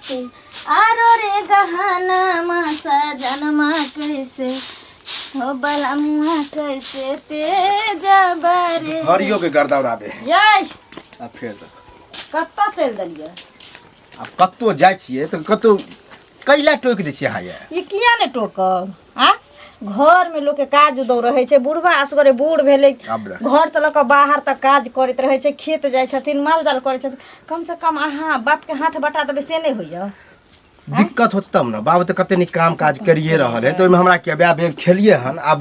कैसे आरो रे गहना सजनमा कैसे हो बलमुआ कैसे तेज बारे। हरियो के गर्दा उड़ाबे। याय। आ फेर देख। कतऽ चलि देलियै? आब कतौ जाइ छियै तऽ कतौ कैला टोकि दै छियै अहाँ ये? ई किया ने टोकब? आ घर में लोक के काज उदौ रहै छै, बुढ़बा असगरे बूढ़ भेलै, आब रह। घर से लऽ कऽ बाहर तक काज करैत रहै छै, खेत जाइ छथिन, माल जाल करै छथिन। कम से कम अहाँ बाप के हाथ बटा देबै से नहि होइया? दिक्कत होत तब ने। बाबू तऽ कते नीक काम काज करिए रहल है, तऽ ओहिमे हमरा किया? बेब खेलिए हन, आब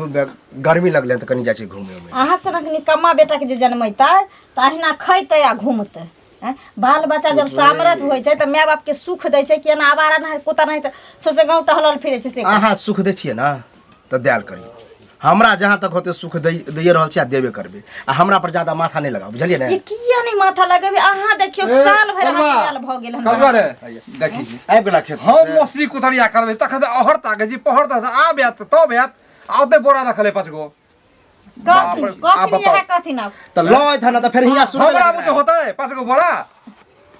गर्मी लगलै तऽ कनि जाइ छियै घूमे उमे। अहाँ सनक निकम्मा बेटा के जे जनमेतै तऽ अहिना खैतै आ घूमतै। आँय? बाल बच्चा जब सामरथ होइ छै तऽ माय बाप के सुख दै छै कि एना आवारा नहि कुत्ता नहि तऽ सौंसे गाँव टहलल फिरै छै से। अहाँ सुख दै छियै ने तऽ देल करियौ। हमरा जहाँ तक होतै सुख दै दैए रहल छी आ देबे करबै। आ हमरा पर ज्यादा माथा नहि लगाउ, बुझलियै ने? ई किया नहि माथा लगेबै? अहाँ देखियौ, ए, साल भरि कलुआ, अहाँके आयल भऽ गेल हमरा। कलुआ रे, देखी आबि गेला खेत। हम मौसरी कुतरिया करबै तखन से अहर ताके छी पहर तऽ आब आयत तब आयत आ ओते बोरा रखले 5 गो। बाप कहथिन रे, आब कहथिन बताउ। इएह कहथिन आब। तऽ लऽ अयतह ने तऽ फेर हियाँ सुनबै। हमरा बुते होतै 5 गो बोरा?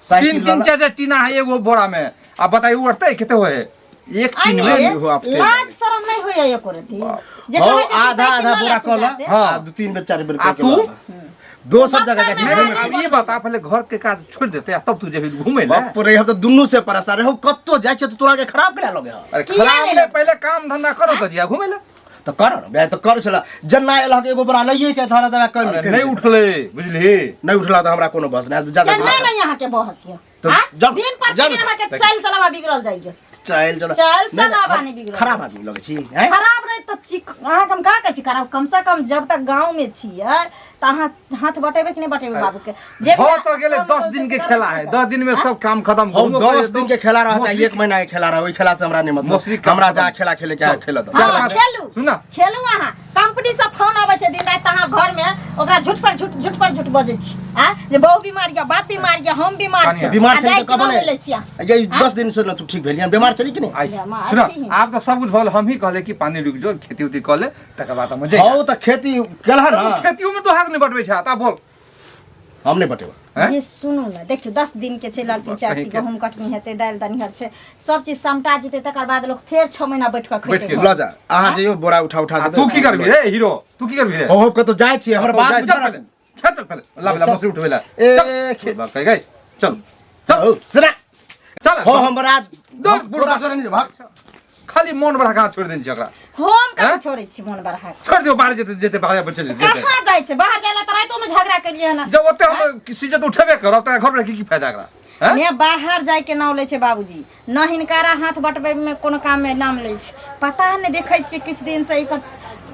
साइकिल तीन तीन लऽ चार चार टीना है एगो बोरा में। आ बताइ उठतै कते होए एक टीन आइ में? ने, हो, आब तेज। लाज शरम नहि होइया एको रति जे हौ कहै छै कि आधा साइकिल आधा लऽ बोरा लेथिन कऽ लऽ से। हाँ। आ दू तीन बेर चारि बेर आ कऽ के तू? लऽ लऽ। दोसर जगह जाइ छी नहीं, घूमे। आब ई बता पहले, घर के काज छोड़ देते आ तब तू जेबही घूमे ले? बाप रे, हम तऽ दुनू से परेशान रहे। हम कतौ जाइ छियै तऽ तोरा के खराब करा लगे हँ। अरे किया खराब नहि? ले पहले काम धंधा करो तऽ जिया घूमे ले। तऽ कर ने बे, तऽ कर छला जन्ना एल हक एगो बोरा लइए के धरा दवा कम। अरे नहीं उठले, बुझली? नहीं उठला तऽ हमरा कोनो बस नहीं ज्यादा। केना नहि अहाँके बहस यऽ? तऽ आँ? जाउ, दिन पर जाउ दिन ने। अहाँके चालि चलावा बिगड़ल जाइए। चल चल। चल, नहीं, चलावा हम नहीं बिगड़ल। खराब आदमी लगै छी हैं? खराब नहीं तऽ छी अहाँके हम कहाँ कहै छी खराब? कम से कम जब तक गाँव में छियै तऽ अहाँ हाथ बटेबै कि नहि बटेबै बाबूके जे हो तो गेले 10 दिन के खेला है, 10 दिन में सब काम खत्म। हम घूमो 10 करे दिन के खेला रहा चाहे मौसरी एक महीना के खेला रहा, ओहि खेला से हमरा नहीं मतलब। मौसरी काम हमरा खत्म। जा खेला खेले के है, खेल दो। चार हाँ, खेलू। सुन ना। खेलू अहाँ। कंपनी से फोन अबै छै दिन राति, अहाँ घर में ओकरा झूठ पर झूठ, झूठ पर झूठ बजै छी आ जे बहू बीमार यऽ, बाप बीमार यऽ, हम बीमार छी। बीमार आ छली तऽ जाइके कहबो नाम नहि। लै छी अहाँ। ये 10 दिन से न तू ठीक भेलियन, बीमार छली कि नहीं? आई या, माँ, सुन। अच्छी ही। आब तऽ सब कुछ भऽ गेल। हम ही कहले कि पानी रुकि जो, खेती उती कऽ ले, तकर बाद हम जे हौ तऽ खेती केलह ना? खेतियो में तो हाथ नहीं बटबै छै, ता बोल। हम नहीं बटेबै। हैं? ये सुनू ने, देखियौ, 10 दिन के छै लड़ती कहीं चाटी गहूँम कटनी हेतै, दालि दनिहर छै, सब चीज समटा जेतै, तकर बाद लोक फेर 6 महीना बैठ कऽ बैठ खेतै। के लऽ जा, अहाँ जइयौ, बोरा उठा उठा आ देबै। तू की करबी रे हीरो? तू की करबी रे? हो हो, कतौ जाइ छियै, हमर बात चल बुझ। पहिले, खेत चल पहिले, ला ला मौसी उठबै ला। ए, चल, कहि गई, चल। हौ, सुना। चल। हो हमरा दौड़, बोरा चढ़े नहीं भाग। खाली मोन बढ़ा कहाँ छोड़ि देने छै ओकरा। हम कहाँ हैं? छोड़ै छी मोन बढ़ा कऽ? छोड़ि दियौ, बाहर जेतै जेतै बाहर बचल जेतै। कहाँ जाइ छै? बाहर जाइ लए तऽ रातिओमे झगड़ा केलियै हन। जब ओते हम सीजत उठेबे करब तऽ घर पर की की फायदा एकरा, हैं? ने बाहर जाय के नाम लै छै बाबूजी, न हिनकारा हाथ बटबै में कोनो काम में नाम लै छै। पता नहि, देखै छियै किछु दिन से एकर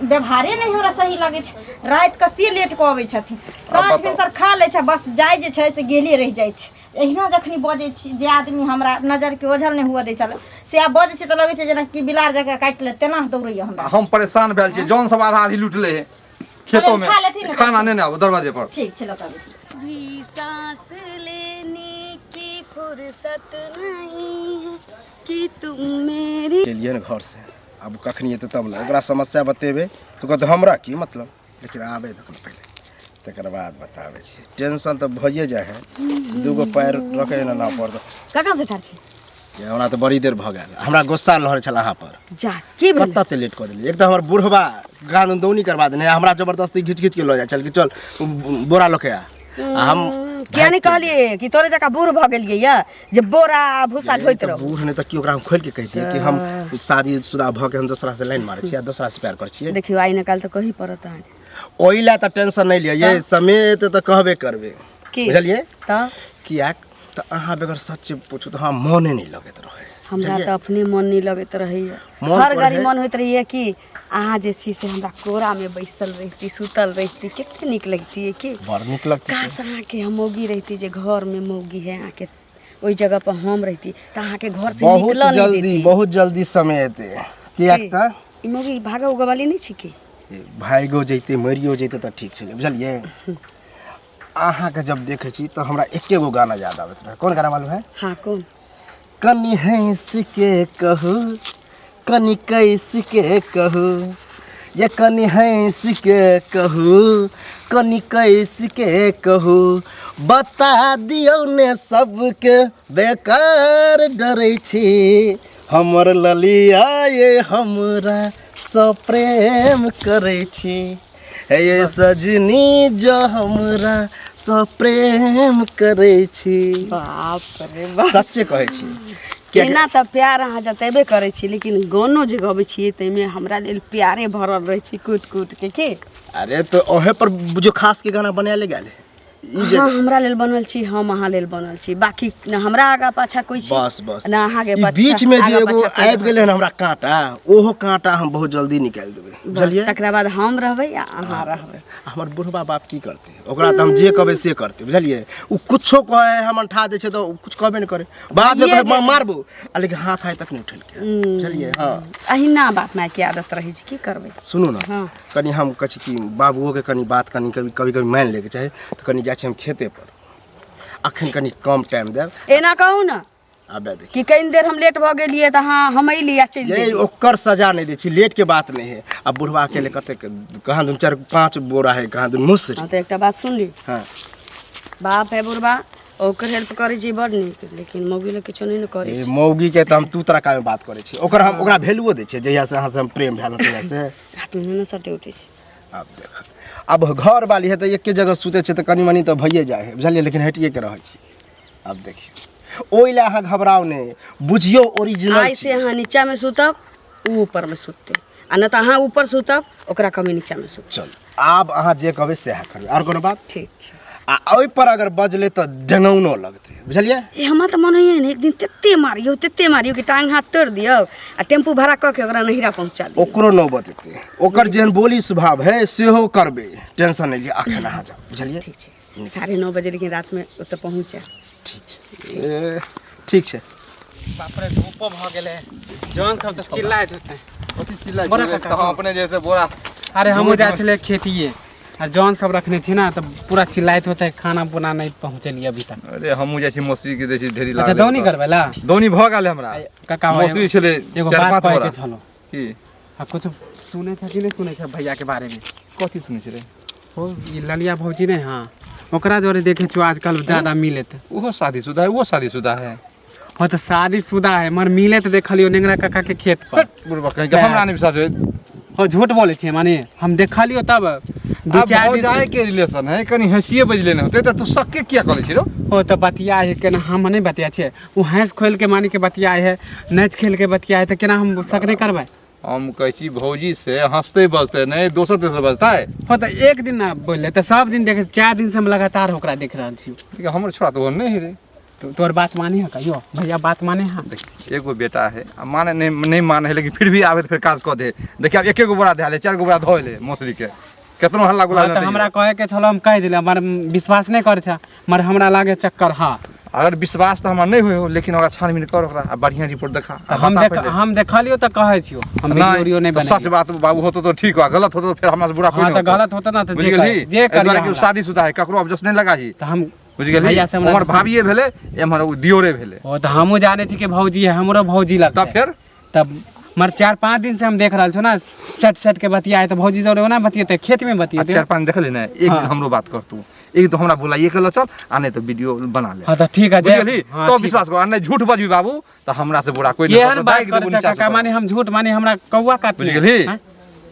व्यवहारे नहि हमरा सही लगै छै। राति कऽ से लेट कऽ अबै छथिन, साँझ बताउ। भिनसर खा लै छै, बस जाइ जे छै से गेले रहि जाइ छै। एहिना जखनी बजै छी, जे आदमी हमरा नजरके ओझल नहि हुअ दै छलै से आब बजै छै तऽ लगै छै जेना कि बिलाड़ जकाँ काटि लेत, तेना दौड़ैए हमरा। हम परेशान भेल छी, जौन सब आधा आधी लूटले है खेतों में। खा लेथिन ने। खाना नहि ने आबो दरवाजे पर। ठीक छै, लऽ कऽ आबै छी। भी सांस लेने की फुर्सत नहीं है कि तुम मेरी गेलियै ने घर से, आब कखनी एतै तब ने ओकरा समस्या बतेबै तऽ कहतै हमरा की मतलब। लेकिन आबै तखन पहिले, तकर बाद बताबै छी। टेंशन तऽ भइए जाइ है, दूगो पैर रखै ने ना पड़त। कखन से ठाढ़ छी? ये हमरा तऽ बड़ी देर भऽ गेल, हमरा गुस्सा लहरै छल अहाँ पर। जा, की भेल? कतऽ ते लेट कऽ देलियै। एक तऽ हमर बुढ़बा गान दौनी करबा देने, हमरा जबरदस्ती घीच घीच के लऽ जाइ छल कि चल बोरा लऽ के आ, आ हम किया नहि कहलियै कि तोरे जकाँ बूढ़ भऽ गेलियै यऽ जे बोरा आ भूसा ढोइत तऽ रहू। बूढ़ नहि तऽ की, ओकरा हम खोलि के कहितियै कि हम शादीशुदा भऽ के हम दोसरा से लाइन मारै छियै आ दोसरा से प्यार करै छियै? देखियौ, आइ ने काल्हि तऽ कही पड़त अहाँके। ओहि लए तऽ टेंशन नहि लिअ, ये समय एतै तऽ कहबे करबै। की? बुझलियै? तऽ किएक तऽ अहाँ बगैर सच पूछू तऽ हमरा मोने नहि लगैत रहै। हमरा तऽ अपने मन नहि लगैत रहैए। मोन हर पर घड़ी है। मन होइत रहैए कि अहाँ जे छी से हमरा कोरामे बैसल रहिती, सुतल रहिती, कते नीक लगतियै की। बड़ नीक लगतै। काश अहाँके हम मौगी रहिती, जे घरमे मौगी है अहाँके, ओहि जगह पर हम रहिती तऽ अहाँके घर से बहुत निकलऽ नहि जल्दी देती। बहुत जल्दी समय एतै, किएक तऽ ई मौगी भागऽ उगऽ वाली नहि छी की? भागियो जैतै, मरियो जैतै तऽ ठीक छलै, बुझलियै? अहाँके जब देखै छी तऽ हमरा एके गो गाना याद आबैत रहै। कोन गाना मालूम है? हाँ, कोन? कनि हँस के कहू, कनि कैस के कहू, ये कनि हँस के कहू कनि कैस के कहू बता दियौ ने सबके बेकार डरै छी हमर ललिया ये हमरा सँ प्रेम करै छी हे ये सजनी जो हमरा सँ प्रेम करै छी। बाप रे बाप। सच्चे कहै छी कियाकि एना तऽ प्यार अहाँ जतेबे करै छी, लेकिन गानो जे गबै छियै ताहिमे हमरा लेल प्यारे भरल रहै छै कूट कूट के। की अरे तऽ ओहे पर बुझियौ खास के गाना बनायल गेल है ई जे अहाँ हमरा लेल बनल छी, हम अहाँ लेल बनल छी, बाकी न हमरा आगा पाछा कोइ छी बस बस न अहाँके ई पाछा- बीच में जे आगा एगो पाछा कोइ आबि गेलै हन हमरा कांटा, ओहो कांटा हम बहुत जल्दी निकालि देबै। बस, बुझलियै? तकरा बाद हम रहबै आ अहाँ रहबै। हमर बुढ़बा बाप की करतै? ओकरा तऽ हम जे कहबै से करतै, बुझलियै? ओ कुछो कहै हम अंठा दै छै तऽ ओ कुछ कहबे नहि करै, बादमे ये कहै मारबो आ लेकिन हाथ आइ तक नहि उठेलकै, बुझलियै? हँ, अहिना बाप मायके आदत रहै छै, की करबै? सुनू ने। हँ। कनि हम कहै छी कि बाबुओके कनि बात कनि कभी कभी कभी मानि लैके चाही, तऽ कनि जाइ छी हम खेते पर, अखन कनि कम टाइम देब। एना कहू ने आबे देखियौ कि कनि देर हम लेट भऽ गेलियै तऽ अहाँ हम अयली आ चलि ये गेलियै। ओकर सजा नहि दै छी, लेट के बात नहि है। अब बुढ़वा अकेले कतेक कहाँ दिन 4-5 बोरा है, कहाँ दिन मुसरी। हँ तऽ एकटा बात सुन ली। हँ। बाप है बुढ़बा, ओकर हेल्प करै छी बड़ नीक, लेकिन मौगी लग किछो नहि ने करै ए छी। मौगी के तऽ हम तू तरह में बात करै छी, ओकर हम ओकरा वैल्यूओ दै छियै, जहिया से अहाँ से हम प्रेम भेल तहिया से। रातिमे नहि ने सटे उठै छी। आब देख, अब घर वाली है तऽ एके जगह सुतै छै तऽ कनि मनि तऽ भइए जाइ है, बुझलियै? लेकिन हटिए के रहै छी। आब देखियौ, ओहि लए अहाँ घबराउ नहि, बुझियौ ओरिजिनल। आइ से अहाँ नीचामे सुतब, ओ ऊपरमे सुततै, आ नहि तऽ अहाँ ऊपर सुतब, ओकरा कमी नीचामे सुतब। चल, आब अहाँ जे कहबै सएह करबै, आर कोनो बात? ठीक छै। आ ओहि पर अगर बजलै तऽ डेंगौनो लगतै, बुझलियै? ए हमरा तऽ मन होइए ने एक दिन तते मारियौ तते मारियौ कि टांग हाथ तोड़ि दियौ आ टेम्पू भाड़ा कऽ के ओकरा नहिरा पहुँचा दियौ। ओकरो नौबत एतै, ओकर जेहन बोली स्वभाव है सेहो करबै, टेंशन नहि लिअ, अखन अहाँ जाउ, बुझलियै? ठीक छै, 9:30 बजे लेकिन रातिमे ओतऽ पहुँच जायब। ठीक छै, ए, ठीक छै। बाप रे, धूपो भऽ गेलै, जौन सब तऽ चिल्लाइत हेतै। कथी चिल्लाइ बोरा छै? काका, तऽ हम अपने जैसे बोरा अरे हमहूँ जाइ छलियै खेतिए आ जौन सब रखने छी ने तऽ पूरा चिल्लाइत होतै, खाना पुना नहि पहुँचलियै अभी तक। अरे हमहूँ जाइ छी मौसी के दै छी ढेरी अच्छा लागल। दौनी करबै ला? दौनी भऽ गेल हमरा। काका, मौसी छलै एगो चारि बात पाँच कहैके बोरा छलौ। की? आ कुछ सुनै छै कि नहि सुनै छै भैया के बारे में? कथी सुनै छै रे? हो ई ललिया भौजी नहीं, हाँ ओकरा जोरे देखे छो आजकल ज्यादा मिले त। ओहो शादीशुदा है, ओहो शादीशुदा है। हो तो शादीशुदा है, मगर मिले तो देखलियो नेंगरा काका के खेत पर। बुढ़बा कहीं के हमरा नहीं विश्वास होय। हो झूठ बोले छे, माने हम देखलियो तब दू आब चार दिन। भौजाई के रिलेशन है, कनी हंसिए बजले ने होते त तू सक्के किया करै छी रो? हो तो बतिया है केना हम नहीं बतिया छे, उ हंस खोल के मानी के बतिया है, नाच खेल के बतिया है, तो केना हम शक नहीं करबै? हम कहै छी भौजी से हंसते बजते नहीं दोसर तेसर बजतै। हो तो एक दिन ना बोलले तो सब दिन देखे, 4 दिन से हम लगातार ओकरा देख रहल छी। लेकिन हमर छोड़ा तो नहीं है रे। तो तोर बात माने है कहियो भैया? बात माने है? देख एगो बेटा है आ माने नहीं, नहीं माने है, लेकिन फिर भी आवे तो फिर काज कऽ दे। देखिए आब एके गो बोरा धए ले, 4 गो बोरा धोए ले मौसरी के, केतनो हल्ला गुल्ला हाँ, तो नहि हमरा दियौ। कहे के छलो हम कह दिले, मगर विश्वास नहीं करे छा, मगर हमरा लागे चक्कर। हाँ अगर विश्वास तो हमरा नहीं होय हो, लेकिन ओकरा छानबीन कर ओकरा आ बढ़िया रिपोर्ट देखा। तो हम बता देख पहिले। हम देखलियो तो कहै छियो, हम वीडियो उडियो नहीं तो सच बनेलियो। बात बाबू होतो तो ठीक हो, गलत होतो तो फिर हमरा से बुरा कोई हाँ नहीं तो होतो। गलत होतो ना तो बुझि जे गेलही? करे- जे एहि दुआरे करिए कि हमरा। शादीशुदा है, ककरो ऑब्जेक्शन नहीं लगाही। तो हम बुझि गेलही? भैया से हमरा उम्हर भाभिये भेलै, एम्हर उ दियोरे भेलै। ओ तो हमहूँ जाने छी कि भौजी है, हमरो भौजी लगतै। तब फेर? तब मगर 4-5 दिन से हम देख रहल छौ ना, सेट सेट के बतियाए तो भौजी जोरे ओना बतियेतै, खेत में आ बतियेतै। 4-5 देखली ने, एक दिन हाँ। हमरो बात कर तू, एक दिन हमरा बुलाइए के ल चल आ नहीं तो वीडियो बना ले। हाँ तो ठीक है, बुझि गेलही? हाँ, तो ठीक। विश्वास कर, आ नहीं झूठ बजबी बाबू तो हमरा से बुरा कोई नहीं केहन होतो, बात दागि देबो करै छै नीचा से काका, तोरा। माने हम झूठ माने हमरा कौआ काटने। बुझि गेलही? हाँ?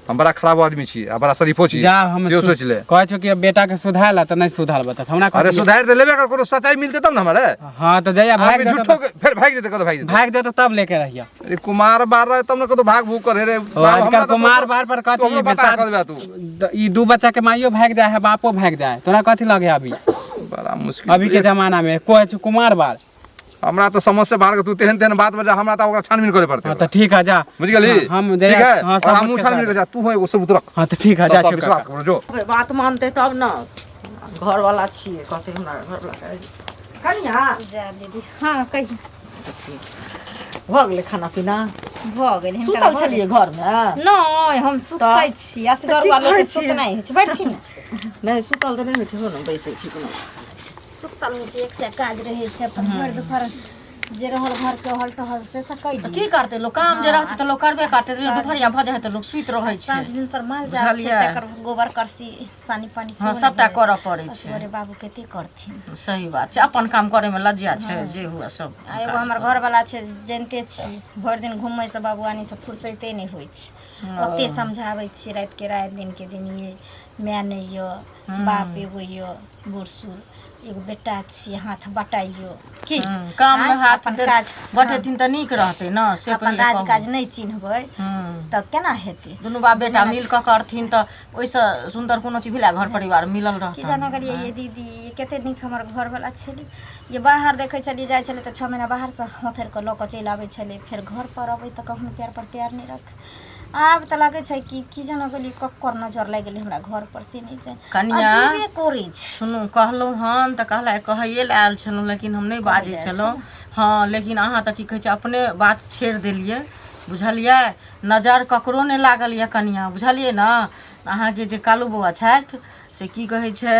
हम बड़ा खराब आदमी छी आ बड़ा शरीफो छी। जा हम सेहो सोच ले। कहै छौ कि अब बेटा के सुधार ला तऽ नहीं सुधार बता हमरा अरे कहती। सुधार तऽ लेबे कर, कोनो सच्चाई मिलते तब ने हमरा। हाँ तो जइया भाग आदमी जेतौ झूठो के फिर भाग जेतै, कतौ भाग जेतै। भाग जेतौ तब लेके रहिया। अरे कुमार बार रहे तब ने कतौ भाग भूग करे रे। ओ, बाबू, आजकल हमरा तऽ कुमार तू- बार पर तू कथी हमरो बता बेसाद- कऽ देबे तू। ई 2 बच्चा के माइयो भाग जाए है, बापो भाग जाए, तोरा कथी लगे अभी? बड़ा मुश्किल अभी के जमाना में कोई छै कुमार बार। हमरा तो समझ से बाहर के तू तेहन तेहन बात बजा, हमरा तो ओकरा छानबीन करे पड़तै। हाँ तो ठीक है जा। बुझि गेलही? हाँ, हम ठीक जइया है? हाँ, और सब हमहूँ के छानबीन साथ। करे जा, तू एगो सबूत रख। हाँ तो ठीक है जा तब छौ विश्वास काका। करो जो। बात मानते तब ना, घरवाला छियै कहते हमरा घरवाला के। कनिया जा दीदी। हाँ कही। भऽ गेलै खाना पीना? भऽ गेल। हिनकर सुतल भऽ छलियै गेल। घरमे? नहि, हम सुतै छी, असगरुआ तऽ की लोकके करै छियै? सुतनाइ होइ छै। बैठथिन ने। नहि सुतल तऽ नहि होइ छै, हो ने बैसै छी कोनो। सुतल होइ छै, एक से काज रहै छै अपन भरि दुपहर। जे रहल घर के हल टहल से सब तऽ कैली। की करतै लोक, काम जे रहतै तऽ लोक करबे करतै। दुपहरिया भऽ जाइ है तऽ लोक सुति रहै छै। साँझ भिनसर माल जाल छै। बुझलियै? तकर गोबर करसी सानी पानी सेहो हँ, ने सभटा भऽ जाइ करऽ छै। पड़ै छै। असगरे बाबू कते करथिन? सही बात छै, अपन काम करैमे लज्जा छै, जे हुए सब। आ एगो हमर घरवला छै, जानिते छी, भरि दिन घुमैसँ बाबुआनीसँ फुर्सैते नहि होइ छै। ओते समझाबै छियै रातिके राति दिनके दिन, ये माय नहि यऽ, बाप एगो यऽ बूढ़ सूढ़, एगो बेटा छियै, हाथ बटाइयो की काम मे आँय, हाथ अपन काज बटेथिन तऽ नीक रहतै ने से। अपन पहिले राज कहू। काज नहि चिन्हबै तऽ केना हेतै? दुनू बाप बेटा मिल कऽ करथिन तऽ ओहिसँ सुन्दर कोनो चीज भेलै? घर परिवार मिलल की रहतनि। जाना गेलियै ये दीदी, ये कते नीक हमर घरवला छलै। ये बाहर देखै छलियै जाइ छलै तऽ 6 महीना बाहरसँ हथेर कऽ लऽ कऽ चलि आबै छलै, फेर घर पर अबै तऽ कखनो प्यार पर प्यार नहि रख। आब तऽ लागै छै कि की जाना गेलियै ककर नजर लागि गेलै हमरा घर पर से नहि जानि। कनिया, अजीबे करै छै। सुनू, कहलहुँ हन तऽ कहला कहैए लए आयल छलहुँ, लेकिन हम नहि बाजै छलहुँ। हँ, लेकिन अहाँ तऽ की कहै छै अपने बात छेड़ देलियै, बुझलियै? नजर ककरो नहि लागल यऽ कनिया, बुझलियै ने? अहाँके जे कालू बौआ छथि से की कहै छै,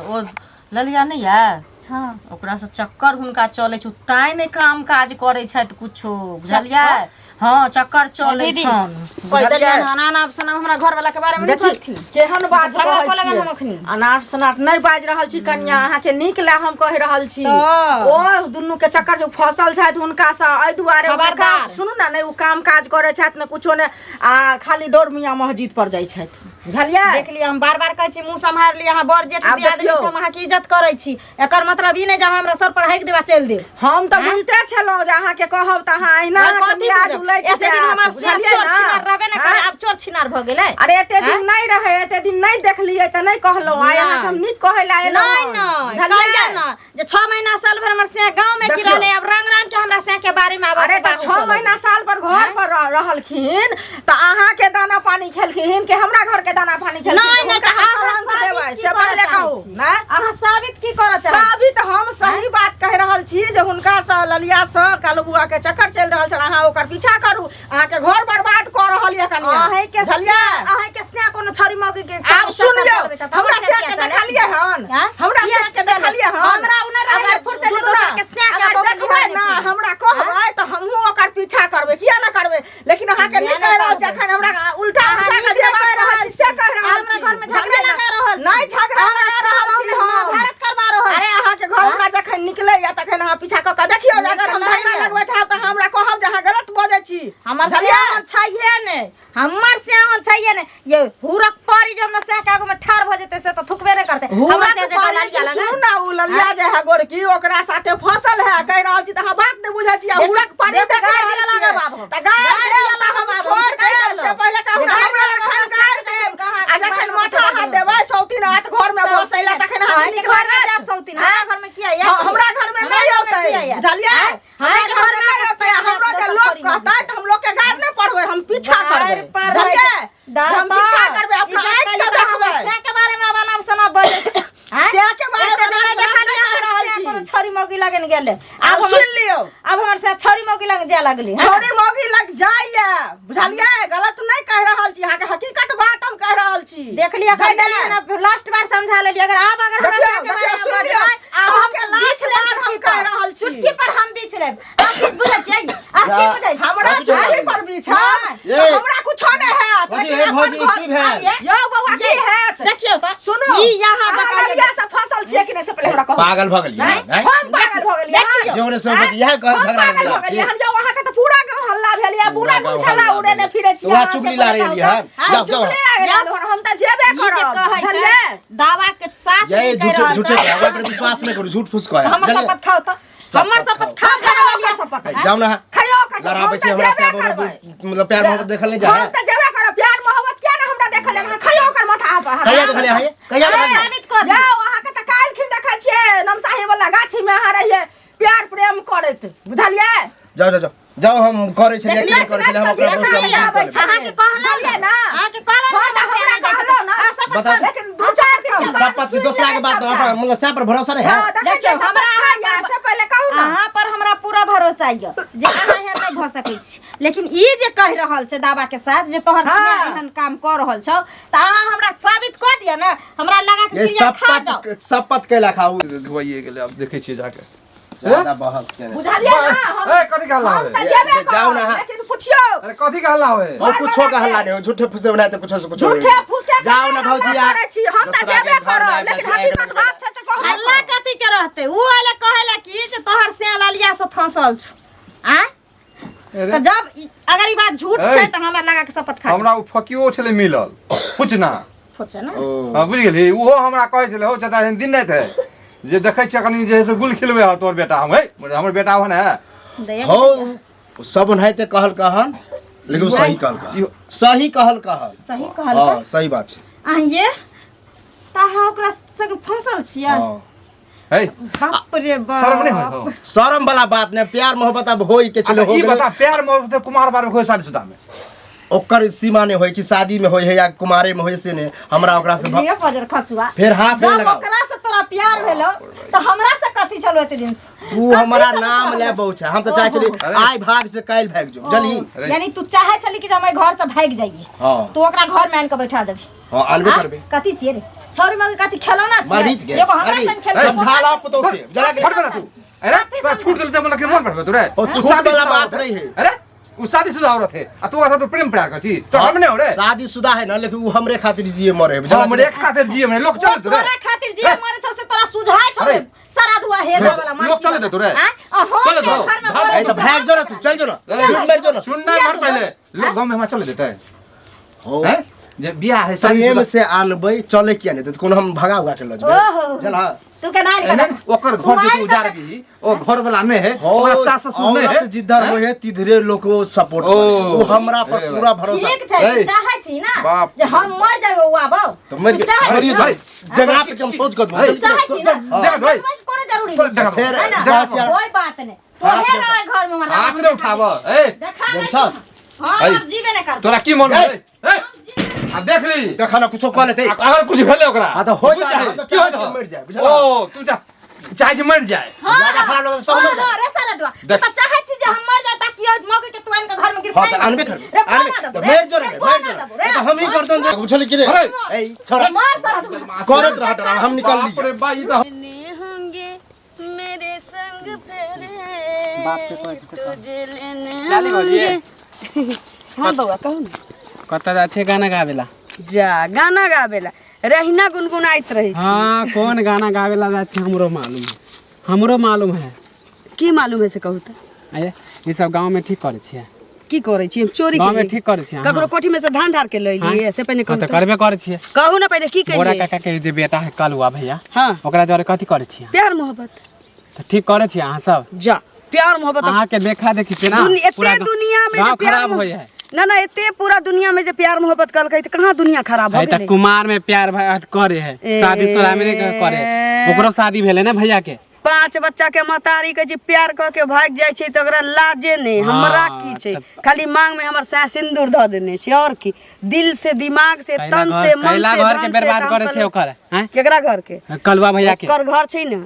ओ ललिया नहि यऽ? हँ। ओकरासँ चक्कर हुनका चलै छै, ताहि नहि काम काज करै छथि कुछो, बुझलियै? हँ, चक्कर चलै दीदी, छनि। कहि देलियनि हन अनाप शनाप हमरा घरवला के बारे मे नहि देखी कहथिन। केहन बात झगड़ा कहै कऽ लेबनि छियै। हम अखनी। अनार सनार नहि बाजि रहल छी कनिया, अहाँके नीक लए हम कहि रहल छी। तऽ? ओ दुनू के चक्कर से फसल छथि हुनकासँ, एहि दुआरे हुनका खबरदार। काम- सुनू ने, नहि ओ काम काज करै छथि ने कुछो नहि, आ खाली दौड़ मियाँ मस्जिद पर जाइ छथि, बुझलियै? देख लिअ, हम बार बार कहै छी मुँह सम्हारि लिअ, अहाँ बड़ जेठ आब दियादनी देखियौ। छी, हम अहाँके इज्जत करै छी। एकर मतलब ई नहि जे अहाँ हमरा सर पर हाकि देबा चलि देब। हम तऽ बुझते छलहुँ जे अहाँके कहब तऽ अहाँ अहिना अहाँके कथी मियाज बुझब? उलटि एते दिन जायत, हमर से बुझलियै चोर ने? छिनार रहबे ने करे, आँय? आब चोर छिनार भऽ गेलै। अरे एते दिन नहि रहै, एते दिन नहि देखलियै तऽ नहि कहलहुँ। आइ अहाँके हम नीक कहै लए एलहुँ नहि हन, नहि बुझलियै? कहियौ ने जे 6 महीना साल भर हमर से गाँव में की देखियौ। रहलै, आब रंग रंग के हमरा से के बारे में आब अरे तऽ 6 महीना साल पर घर पर रहलखिन तऽ अहाँके दाना पानी खेलखिन कि हमरा घर के दाना पानी खेलखिन? नहि नहि, हुनका तऽ हम अहाँ कलंक साबित देबै की से करऽ पहिले चाहै कहू छी? ने। अहाँ साबित की करऽ चाहै छी? साबित हम सही बात कहि रहल छी जे हुनका सँ ललिया सँ कालू बुआ के चक्कर चलि रहल छल, अहाँ ओकर पीछा करू, अहाँके घर बर्बाद कऽ रहल यऽ कनिया, अहीं के बुझलियै? अहीं के से कोनो छड़ी मौगी के आब सुन लियौ, हमरा से के देखलियै हन? आँय? हमरा से के देखलियै हन? हमरा उ नहि रहैए अगर फुर्सत जे सुनू दोसर ने, के सैह के अगर बगल देखबै घर ने मे हमरा कहबै तऽ हमहूँ ओकर पीछा करबै, किया ने करबै? लेकिन अहाँके किया नहि ने कहि रहल छी। करबै? अखन हमरा उल्टा अहाँ उल्टा नीक के जे नहि बात कहि रहल रहल छी से कहि रहल हमरा छी, घर में झगड़ा बुझलियै ने? लगा रहल छी। नहि झगड़ा अहाँ लगा रहल छी सब हम। महाभारत करवा रहल अरे छी। अहाँके घर हमरा जखन निकलैया तखन अहाँ पीछा कऽ के देखियौ जे अगर हम निकलैया। झगड़ा लगबैत हैब तऽ हमरा कहब जे अहाँ गलत बजै छी, हमर बुझलियै? से छैहे नहि, हमर से अहन छैहे नहि। ये हुरक परी जे हमरा सैह के आगू में ठाढ़ भऽ जेतै से तऽ थुकबे नहि करतै। हमर हुनक सैह जे पारी ललिया की लगन। सुनू ने, उ ललिया जे है गोरकी ओकरा साथे फसल है कहि रहल छी तऽ अहाँ बात नहि बुझै छी। आ देखू, हुरक पारी देखू, देख गारि रहल दिअ छियै। लागब आब हम। तऽ गारि गारि देब दिअ तऽ हम लागब आब हम, छोड़ि कहि देब से देलहुँ। पहिले कहू जे ने, गारि हमरा दिअ एखन लागब, गारि देब कहाँ आ जखन बात माथा हाथ बजलहुँ। देबै सौतीन हाथ घर में बसै लए तखन अहाँके अहाँके नीक घर में लागत? जायत सौतीन, हमरा घर में किया आयत? हँ, हमरा घर में हमरा नहि घर में औतै, किया आयत? बुझलियै? आँय? हमरा अहाँके घर में घर में नहि औतै। हमरो जे दोसर लोक छोरी कहतै मौगी। तऽ हम लोक के गारि नहि पढ़बै, हम पीछा गारि करबै, पढ़बै। बुझलियै? हम पीछा करबै, अपना आँखि से देखबै। सैह के बारे में अब अनाप शनाप बजै छी। आँय? सैह के बारे में एते दिन अनाप नहि शनाप देखलियै नहि कहि हमर रहल सैह छी। कोनो छड़ी मौगी लगन गेलै। आब आब सुनि लियौ। आब हमर सैह छड़ी मौगी लग जाय लगली। हँ? छौड़ी मौगी लग जाइया, बुझलियै? गलत नहि कहि रहल छी, अहाँके हकीकत बात हम कहि रहल छी। देख लिअ, कहि बुझलियै? देलियै ने, लास्ट बार समझा लेलियै। अगर आब अगर हमरा देखियौ, सैह के बारे देखियौ, में सुनि लियौ, बजबै, तऽ हम अहाँके लास्ट बीछ लेब बार हम चुटकी कहि पर। रहल छी। चुटकी पर हम बीछ लेब। अहाँ की बुझै छियै? अहाँ की बुझै छियै? हमरा कथी चोरा चुटकी गेलै? पर बिछब ये। तऽ हमरा कुछो नहि हैत, कथी लेकिन हे अपन भौजी, घर- की भेल? यौ बौआ, की हैत? देखियौ तऽ सुनू, ई यहाँ अहाँ तक आइए। ललिया से फसल छियै कि नहि से पहिले हमरा कहू। पागल भऽ गेलियै हैं? हैं? हम पागल भऽ गेलियै हन? जे ओने से बज इएह कह हम झगड़ा पागल लगेला भऽ गेलियै हन? यौ, अहाँके तऽ पूरा गाँव हल्ला भेल यऽ, पूरा पूरा गाँव गाँव छला हल्ला उड़ेने भेल। फिरै छी वएह अहाँ से चुगली पहिले लारे कहू एलियै तऽ। हन। हम जाउ, जाउ। चुगली लारे एलियै हन, हम तऽ जेबे ई जे करब, कहै छै बुझलियै? दावा के साथ ये नहि कहि झूठे रहल झूठे छै। हमरा पर विश्वास नहि करू, झूठ फूस कहै हमर बुझलियै? शपथ खाउ तऽ, हमर शपथ खाउ खाउ जरा ओकर शपथ। जाउ ना। खइयो ओकर शपथ, हम लड़ाबै छी तऽ हमरा से जेबे करबै। मतलब प्यार मोहब्बत देखल नहि हम जाइ है? तऽ जेबे करब, प्यार मोहब्बत किया ने हमरा देखल जाय? अहाँ खइयो ओकर माथा पर। कहिया देखलियै अहाँ ये? कहिया देखलियै? साबित कऽ दियौ। यौ, अहाँके तऽ काल्हिखिन देखै छियै नमसाही वाला गाछी में अहाँ रहियै प्यार प्रेम करैत, बुझलियै? जाउ जाउ जाउ जाउ, हम करै छलियै कि नाच नहि करै नाच छलियै, हम कऽ अपना गीत भरोसा गाबै पर छै। अहाँके कहलहुँ बुझलियै ने ना? अहाँके कहलहुँ हँ, ने तऽ हमरा हमरा नहि जाइ छै। कहलहुँ ना। अहाँ शपथ बताउ। लेकिन दू चारि दिन के बाद शपथ सुनि दोसरा के लेबै बात सबटा। हमरा मतलब सैह पर भरोसा नहि है। हँ, देखै छियै, देखियौ, शपथ हमरा खाइया, से पहिले कहू ने। अहाँ पर हमरा पूरा भरोसा यऽ जे अहाँ एहन नहि भऽ सकै छी, लेकिन ई जे कहि रहल छै दावा के साथ जे तोहर हँ। सिया एहन काम कऽ रहल छौ, तऽ अहाँ हमरा साबित कऽ दिअ ने, हमरा लगा के ये क्रिया खा जाउ। शपथ शपथ कैला खाउ। धोइए गेलै, आब देखै छियै जाके। ज्यादा बहस केने बुझलियै ना हम ए कथी के हल्ला हम होय तऽ जेबे जाउ ना करब अहाँ। लेकिन पुछियौ अरे कथी के हल्ला होय और कुछो का हल्ला नहीं हो झूठे फूसे बनाए तो कुछो से कुछो झूठे फूसे जाओ ना भौजी हम करै छी हम तऽ दोसरा के जेबे घर में करब आबि लेकिन जाइ छै, हकीकत बात छै से कहबे हल्ला कथी के रहते ऊ वाला कहेला कि जे तोहर से ललिया से फसल छु आ तऽ जब अगर ई बात झूठ छै ऐ। तऽ हमरा लगा के शपथ खा हमरा उ फकियो छलै मिलल पूछना सोचे ना ओ हाँ बुझि गेली ओहो हमरा कहै छलै हौ चाचा एहन दिन राति है जे देखै छियै कनि जे है से गुल खिलबै हँ तोहर बेटा हम है हमर बेटा ओहन है देख हो सब ओनाहिते कहल कहन लेकिन ओ सही कहल कहन सही कहल कहन सही कहल हाँ सही बात छै अहिए तऽ अहाँ ओकरा संग फंसल छियै हाँ है बाप रे बाप शर्म नहि होइ हौ शर्म वाला बात नहि प्यार मोहब्बत अब होई के चले अच्छा हो ई गेलै बता प्यार मोहब्बत कुमार बार में होय शादीशुदा में ओकर सीमा नहीं होई कि शादी में होई है या कुमारे में होई से नहीं हमरा ओकरा से रे बजर खसुआ फेर हाथ नहीं जब लगाओ। ओकरा से तोरा प्यार भेलो तऽ हमरा से कथी छलो एते दिन से तू कथी हमारा छलो नाम तोरा ले हमरा बहु छै हम तो चाहे छली अरे। आइ भाग से काल्हि भाग जो जल्दी से? यानी तू चाहे छली कि जे हम एहि घर से भागि जाइए हाँ तू ओकरा घर में आनि के बैठा देबी हाँ आनबे आ? करबे कथी छियै रे छौरी मगे कथी खेलौना छियै मरबीत गे एगो हमरा संग खेल समझा ला पुतोह के जरा के हट बना तू अरे तोरा छूट देल त मन के मन बढ़बे तू रे ओ, छूट वाला बात नहीं है। अरे उ शादीशुदा औरत है आ तू ओकरा साथ प्रेम प्यार कर छी तो हम नहीं हो रे शादी शुदा है ना लेकिन वो हमरे खातिर जिए मरे है हमरे खातिर जिए में लोग चल तू रे तोरा खातिर जिए मरे छौ से तोरा सुझाय छौ अरे। सारा धुआ हे वाला मार लोग चले दे तू रे। आ हम चले के जाओ। घर में भाग। बोले ए तो भाग जो ना तू चल जो ना डूब मर जो ना सुनना घर पहले लोग गांव में हमरा चले देते हो हैं जे बियाह है प्रेम शादीशुदा से आनबै चले किया नहीं तो कोनो हम भगा उगा के लऽ जेबै ओहो। चल हाँ तू के नाल एहन ओकर घर जे तू उजाड़ दी ओ घर वाला नहीं है हो ओकरा सास ससुर नहीं है औरत जिधर होए तिधरे लोग वो सपोर्ट ओ। करे वो हमरा पर ए पूरा भरोसा ठीक छै तू ए। चाहै छी ना बाप जे हम मर जाय ओ आबौ तो मर तू चाहै मरियो छी ना? जा डंगा पे के हम सोच कर तू चाहै छी ना देख भाई। मरबै के कोनो जरूरी नहीं देख, छै फेर है ना? गाछ यार कोई बात नहीं तोहे रह घर में मरला हाथ नहीं उठाब ए देखा नहीं देखा। हां ए। अब जीबे नहीं करबो तोरा की मन ए। है ए आ देख ली देखा ना कुछो कह लेते अगर कुछ भेले ओकरा हाँ, तो हो बुझ जाए, जाए, हम तो की होत चाहै छी हो? मरि जाए, बुझला? ओ तू जा चाहे छी मरि जाए ज्यादा खराब लगत तो हाँ, मर जाए हाँ, रे साला दुआ। तू देख। तो चाहै छी जे हम मर जाए ताकि ओइ मौगी के तू आनि के घर में गिरफ्तार हाँ तो आनबे करबे आनबे तो मर जो रे मर जो रे तो हम ही करतन जे बुझली कि रे अरे। ए छोड़ा मार साला दुआ। करत रह डरा हम निकल बाप ली रे बा ई तो होंगे मेरे संग फेरे बाप के कहै छै तऽ कह। तुझे लेने लाली भौजी होंगे। हाँ बउआ कहू ना कतऽ जाइ छै गाना गाबेला जा गाना गाबेला रहिना गुनगुनाइत रहे छी हाँ कौन गाना गाबेला जाइ छै हमरो मालूम है, हमरो मालूम है। की मालूम है से कहू तऽ आये ई सब गाँव में ठीक करै छियै? की करै छी हम चोरी गाँव में केलियै? ठीक करै छियै अहाँ? ककरो कोठी में से धान ढार के लऽ एलियै से पहिने हाँ कहू तऽ तऽ। करबे करै छियै। कहू ना पहिने की बोरा केलियै? काका के जे बेटा है कलुआ भैया, हाँ ओकरा जरे कथी करै छियै? प्यार मोहब्बत। तऽ ठीक करै छियै अहाँ सब? जा प्यार मोहब्बत अहाँ के देखा देखी से ना पूरा एते दुनिया में जे गाँव प्यार खराब होइ है। ना ना एते पूरा दुनिया में जे प्यार मोहब्बत करलकै तऽ कहाँ दुनिया खराब हो है तऽ गेलै? कुमार में प्यार करे है, ए। शादी शुदा में नहीं करे है। ओकरो शादी भेलै ने भैया के? 5 बच्चा के महतारी के जे प्यार कऽ के भागि जाइ छै तऽ ओकरा लाजे नहि। हमरा की छै, खाली मांग में हमर सास सिंदूर धऽ देने छै और की। दिल से दिमाग से कैला तन घर- से मन कैला से घर के धन से बर्बाद तऽ हम करै छै कहलहुँ- ओकर, हैं? केकरा घर के? कलुआ भैया के। ओकर घर छै ने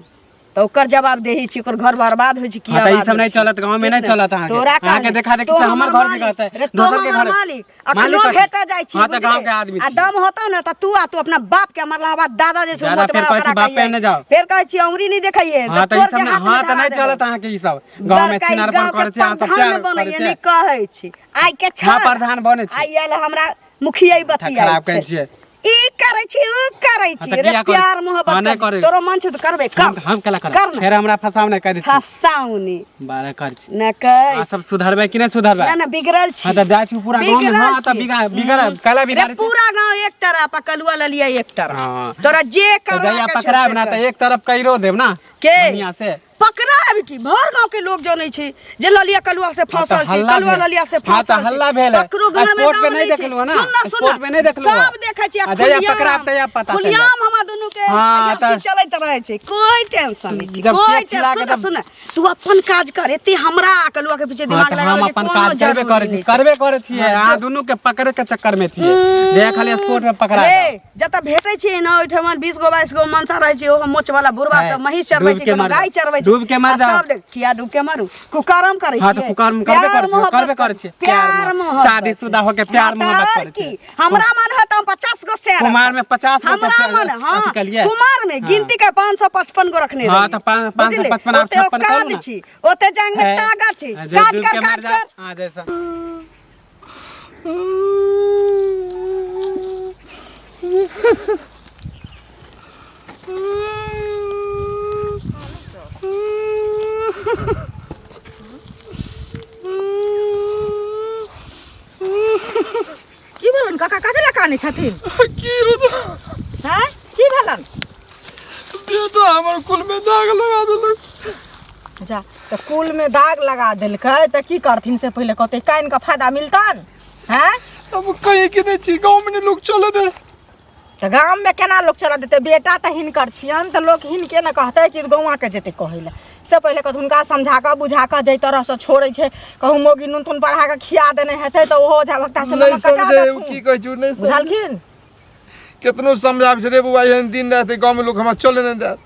तऽ ओकर जवाब देही छी, ओकर घर बर्बाद होइ छै की हाँ, तऽ ई आबाद सब होइ नहि छै? चलत, गाँव में ठीक नहि ने? चलत अहाँके। तोरा अहाँके कहने। देखा देखी तो से हमर घर मालिक। बिगड़तै, रे तो दोसर के हमर घर। मालिक। मालिक अखनो कथी? भेट जाइ छी, हाँ, तऽ गाँव के बुझलियै? आदमी आ छी। दम होतौ ने तऽ तू आ तू अपना बाप के मरला बाद दादा जे छै ज्यादा मोच फेर बड़ा कहै छी ओकरा बापे कहियै। ने जाओ। फेर कहै छी अंगुरी नहि देखैयै हाँ, तऽ तऽ ई तोर सब के नहि- हाथ में हाँ, तऽ धरा नहि देबौ। चलत अहाँके ई सब। गाँव में बड़का ई छिनारपन गाँव के करै छी, अहाँ सब प्रधान प्यार बनैयै, करै नहि छियै। कहै छी। आइ के छह। हाँ, प्रधान बनै छी। आइ आयल हमरा मुखिया बतियाइ खराब कहै छै। छियै। ई करै छी ऊ करै हाँ, छी तऽ रे किया करै प्यार छी? मोहब्बत हाँ, नहि कर। करै। तोरो मन छौ तऽ करबे कर। हम केला करब? कर ना। फेर हमरा फसाव नहि कह दै छी। फसाउनी बारह कर छी। न कहै अहाँ सब सुधरबै कि नहि सुधरबै? ना ना बिगड़ल छी। हाँ तऽ जाइ छी पूरा गाँव में। बिगड़ल हाँ तऽ छी। बिगड़ कैला रे बिगाड़ै छी? पूरा गांव एक तरफ आ कलुआ ललिया एक तरफ। हाँ। तोरा जे तऽ करवा जहिया के छौ पकड़ायब से ना कर। तऽ एक तरफ कइरो देब ना के? दुनिया से। पकड़ायब की? भर गांव के लोग जनै छै जे ललिया कलुआ से हाँ, तऽ फंसल छै, हल्ला कलुआ भेल। ललिया से हाँ, तऽ फंसल छै। हल्ला भेल है। ककरो घर में स्पोर्ट दम पे नहीं नहि छै। देखलहुँ ना? सुन ना, सुन स्पोर्ट ना। पे नहीं देखलहुँ। सब देखै छै। आ जहिया पकड़ायब तहिया पता चलि जायत। खुलियाम हमरा दुनू के हाँ, अयासी तऽ- चलैत रहै छै, कोई टेंशन नहि छै, जब कोई खेत छिला के टेंशन। तब- सुन ना, तू अपन काज कर, एते हमरा आ कलुआ के पीछे हाँ, दिमाग तऽ हम लगाबै के अपन कोनो काज करबे जरूरी करै छी, नहि छै। करबे करै छियै। अहाँ दुनू के पकड़े के चक्कर में छियै, जहिया खाली स्पोर्ट में पकड़ा रे जाओ। जतऽ भेटै छियै ने ओहिठमन 20 गो 22 गो मनसा रहै छै, ओहो मोच वाला बुढ़वा है, सब महींस चरबै डूब छै, के कोनो मर गाय चरबै छै। डूब के मर आ जाओ। सब देख किया डूब के मारू कुकर्म करै हाँ, तऽ छियै। कुकर्म करबे प्यार करै छियै, मोहब्बत करबे करै छियै। प्यार प्यार मोहब्बत शादीशुदा होके प्यार हाँ, मोहब्बत तऽ करै छियै। की हमरा मन है तऽ हम 50 गो शेयर कुमार में 50 गो हमरा तऽ मन हाँ अथी कलियै। कुमार में गिनती के 555 गो रखने हाँ, रहियै। तऽ 555 आर ओते 56 औकात करू ने। छी ओते जांग में है। ताकत छी हाँ, जे काज डूब कर के मर काज जाओ। कर हाँ जैसा की भेलन काका कथी लए कानै छथिन की होता हैं की भेलन बेटा हमर कुल में दाग लगा देलक जा तऽ कुल में दाग लगा देलकै तऽ की करथिन से पहिले कहतै कानि कऽ फायदा मिलतन हैं अब कहीं के नहीं छी गाँव में नहीं लोग चले दे तऽ गाममे केना लोक चलऽ देतै बेटा तऽ हिनकर छियनि तऽ लोक हिनके ने कहतै कि गौआँके जेतै कहै लए से पहिले कहत हुनका समझा कऽ बुझा कऽ जाहि तरहसँ छोड़ै छै कहूँ मौगी नून तून बढ़ा कऽ खिया देने हेतै तऽ ओहो ओझा भक्ता से नहीं नमक कटा समझे देथुन। की कहै छी नहीं समझे बुझलखिन केतनो समझाबै छै रे बौआ एहन दिन राति गाँव में लोग हमरा चले नहीं देत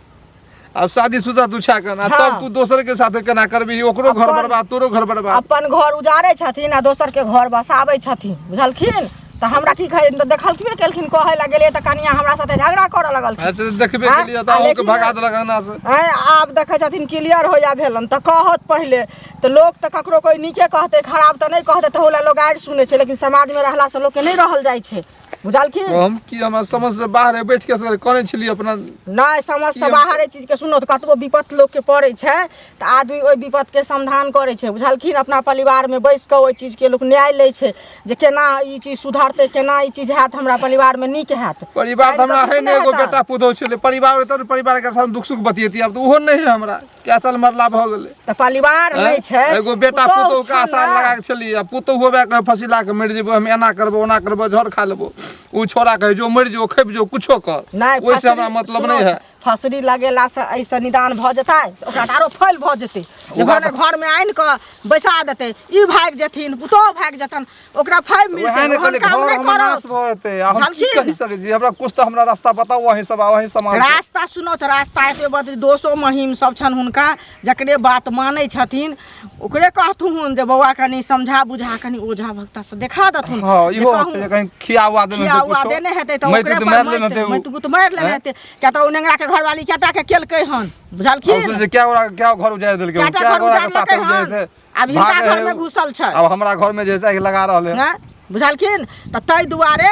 आब शादीशुदा तू छा कन आ हाँ। तब तू दोसर के साथे केना करबी ओकरो घर बर्बाद तोरो घर बर्बाद अपन घर उजाड़ै छथिन आ दोसरके घर बसाबै छथिन बुझलखिन तऽ हमरा की कहै तऽ देखलखिन केलखिन कहै लए गेलियै तऽ कनिया हमरा साथे झगड़ा करऽ लगलखिन अच्छा देखबे आँय? के लिए तऽ आ अहूँके लेकिन- भगा देलक अंगना से आँय आब देखै छथिन क्लियर होइया भेलन तऽ कहत पहिले तऽ लोक तऽ ककरो कोइ नीके कहतै खराब तऽ नहि कहतै तहू लए लोक गारि सुनै छै लेकिन समाजमे रहलासँ लोकके नहि रहल जाइ छै बुझलखिन हम की हमरा समझ से बाहर है बैठ के असगर करै छलियै अपना नहि समझसँ बाहर एहि चीजके सुनो तऽ कतबो विपत लोकके पड़ै छै तऽ आदमी ओहि विपतके समाधान करै छै बुझलखिन अपना परिवारमे बैस कऽ ओहि चीजके लोक न्याय लै छै जे केना ई चीज सुधरतै केना ई चीज हैत हमरा परिवारमे नीक हैत परिवार तऽ हमरा काल्हि है तऽ नहि किछु एगो नहि बेटा पुतहु छलै परिवार तऽ परिवार के साथ दुख सुख बतियेती आब तऽ ओहो नहि है हमरा कए साल मरला भऽ गेलै तऽ परिवार नहि छै एगो बेटा पुतोहु पुतोहु के छै आशा ने। लगा के छलियै आ पुतोहु होबे के फसिला के मरि जेबो हम एना करबो ओना करबो झड़ खा लेबो ओ छोड़ा कहे जो मरि जो खेप जो कुछो कर नहि ओहिसे हमरा फसरी- मतलब सुनो, नहीं है फसरी लगेलासँ एहिसँ निदान भऽ जेतै तऽ ओकरा तऽ आरो फैल भऽ जेतै जे ओकरा भने घरमे आनि कऽ बैसा देतै ई भागि जेथिन पुतोहु भागि जेतन ओकरा फैल वएह मिलतै ने ओहन कहलियै काम घर नहि हमर नाश करत भऽ जेतै आ हम की बुझलखिन? कहि सकै छी हमरा कुछ तऽ हमरा रास्ता बताउ अहीं सब अहीं समाज रास्ता सुनो तऽ रास्ता एते बद दोसो महिम सब छनि हुनका जकरे बात मानै छथिन ओकरे कहथुन जे बौआ कनि समझा बुझा कनि ओझा भक्ता से देखा देथुन हँ जे इहो कहूँ हेतै जे कहीं खिया उआ देने खिया हेतै उआ कुछो देने हेतै तऽ माटि ओकरे उत पर मारि लेने माटि हेतै उ। माटि उत मारि लेने हैं? हेतै किया तऽ ओ नेंगरा के घरवाली कएटा के केलकै हन हम बुझलखिन सोचै क्या गोरा क्या घर उजाड़ि देलकै उ, कएटा क्या घर गोरा के साथे उजाड़लकै जे है हन से आब हिनका भागै है घरमे उ। घुसल छै आब हमरा घरमे जे है से आगि लगा रहल है हैं बुझलखिन तऽ ताहि दुआरे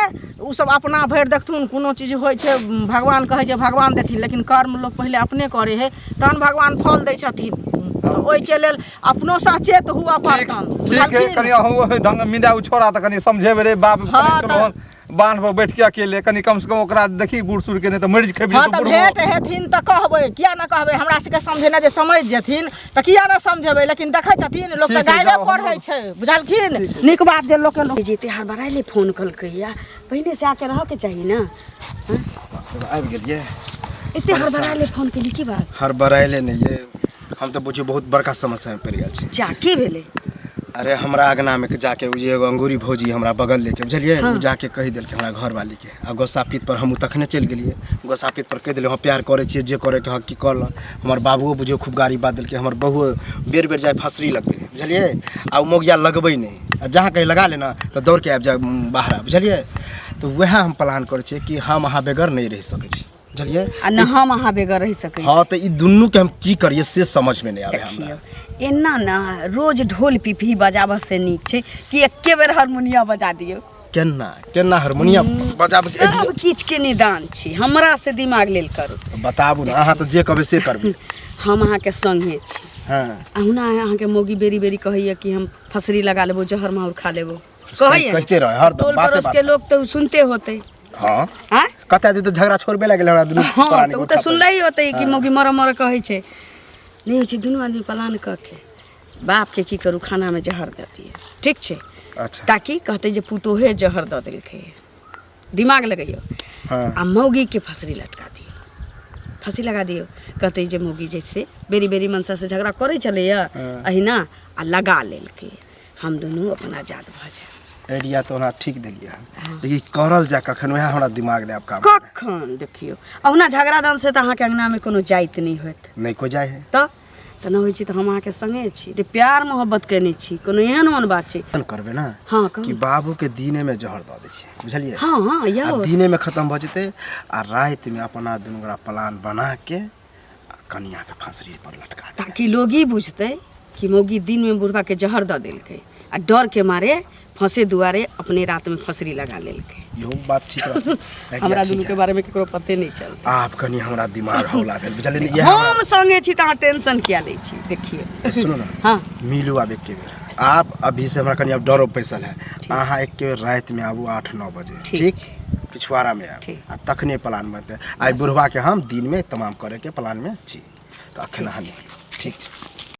ओसभ अपना भरि देखथुन कोनो चीज होइ छै भगवान कहै छै भगवान देथिन लेकिन कर्म लोक पहिले अपने करै हइ तहन भगवान फल दै छथिन तऽ ओहिके लेल अपनो सचेत हुअ ठीक पड़तनि ठीक है बुझलखिन कनि अहूँ ओहि ढंग मिला उ छोड़ा तऽ कनि समझेबै रे बाप हँ, कनि चलो तऽ- हन बान्ह पर बैठ के अकेले कनि कम से कम ओकरा देखी बूढ़ सूढ़ के नहीं तऽ मरि खेबी हँ तऽ तऽ बूढ़ भेंट हेथिन तऽ कहबै किया ने कहबै हमरा सबके समझेने जे समझि जेथिन तऽ किया ने समझेबै लेकिन देखै छथिन लोक तऽ ठीक है, गाइरे जाउ, हमरो- पढ़ै छै बुझलखिन नीक बात जे लोकके लोक जे त्योहार बड़ाइले फोन कलकैया पहिने से आके रहऽके चाही ने आबि गेलियै एते हड़बड़ाइले फोन केली की बात हड़बड़ाइले नहि ये हम तऽ बुझियौ बहुत बड़का समस्यामे पड़ि गेल छी जा की भेलै अरे हमरा अगनामे जाके ओ जे एगो अंगूरी भौजी हमरा बगल लेके बुझलियै ओ जाके कहि देलकै हमरा घरवालीके आ गोसापीत पर हमहूँ तखने चलि गेलियै गोसापीत पर कहि देलियै हँ प्यार करै छियै जे करैके हक की कऽ लऽ हमर बाबुओ बुझियौ खूब गारी बात देलकै हमर बहुओ बेर बेर जाइ फसरी लगबै बुझलियै आ ओ मौगिया लगबै नहि आ जहाँ कहीं लगा ले ने तऽ दौड़के आबि जाय बाहर बुझलियै तऽ वएह हम प्लान करै छियै कि हम अहाँ बगैर नहि रहि सकै छी बुझलियै आ न हम अहाँ बगैर रहि सकै हँ तऽ ई दुनूके हम की करियै से समझमे नहि आबै हमरा देखियौ एना ने रोज ढोल पिपही बजाबऽ से नीक छै कि एके बेर हारमोनिया बजा दियौ केना केना हारमोनियम बजाबै सब किछुके निदान छी हमरा से दिमाग लेल करू बताबू ने अहाँ तऽ जे कहबै से करबै हम अहाँके संगे छी हँ अहुना अहाँके मौगी बेरी बेरी कहैया कि हम फसरी लगा लेबो जहर माहुर खा लेबो कहैया कहिते रहै, हरदम, टोल बाते पड़ोस बात के लोग तऽ सुनते होते हँ आँय कते आदमी तऽ झगड़ा छोड़बे लागि गेल हमरा दुनू हँ प्राणी तऽ ओ गोठा तऽ पर। सुनले ही होतै कि मौगी मरऽ मरऽ कहै छै नहि होइ छै दुनू आदमी प्लान कऽ के बापके की करू खानामे जहर दऽ दियै ठीक छै अच्छा ताकि कहतै जे पुतोहे जहर दऽ देलकै दिमाग लगैयौ हँ आ मौगीके फसरी लटका दियौ फँसी लगा दियौ कहतै जे मौगी जे छै बेरी बेरी मनसासँ झगड़ा करै छलैए अहिना आ लगा लेलकै हम दुनू अपन आजाद भऽ जायब आइडिया तऽ ओना ठीक देलियै हन लेकिन करल जाय कखन वएह हमरा दिमाग नहि आब काम कखन देखियौ अहुना झगड़ा दान से तऽ अहाँके अङ्गनामे कोनो जाति नहि होयत नहि कोइ जाइ है तऽ तऽ नहि होइ छै तऽ हम अहाँके संगे छी रे प्यार मोहब्बत केने छी कोनो एहन ओहन बात छै एहन करबै ने हँ कहू कि बाबूके दिनेमे जहर दऽ दै छियै बुझलियै हँ हँ आ यौ दिनेमे खतम भऽ जेतै आ रातिमे अपना दुनू गोरा प्लान बना के आ कनियाके फाँसरी पर लटका देबै ताकि लोग ई बुझतै कि मौगी दिनमे बुढ़बाके जहर दऽ देलकै आ डरके मारे फंसे दुआरे अपने रातमे फंसरी लगा लेलकै इहो बात ठीक रहतै आइडिया हमरा ठीक दुनूके है। बारेमे ककरो पते नहि चलतै आब कनि हमरा दिमाग हौला भेल बुझलियै ने इएह हमरा- हम संगे छी तऽ अहाँ टेंशन किया लै छी देखियौ सुनू ने हँ मिलू आब एके बेर आप अभी से हमरा कनि आब डरो पैसल है अहाँ एके बेर रातिमे आबू 8-9 बजे ठीक ठीक छै। पिछवाड़ामे आब ठीक। आ तखने प्लान बनतै आइ बुढ़वा के हम दिनमे तमाम करैके प्लानमे छी तऽ अखन अहाँ निकलू ठीक छै।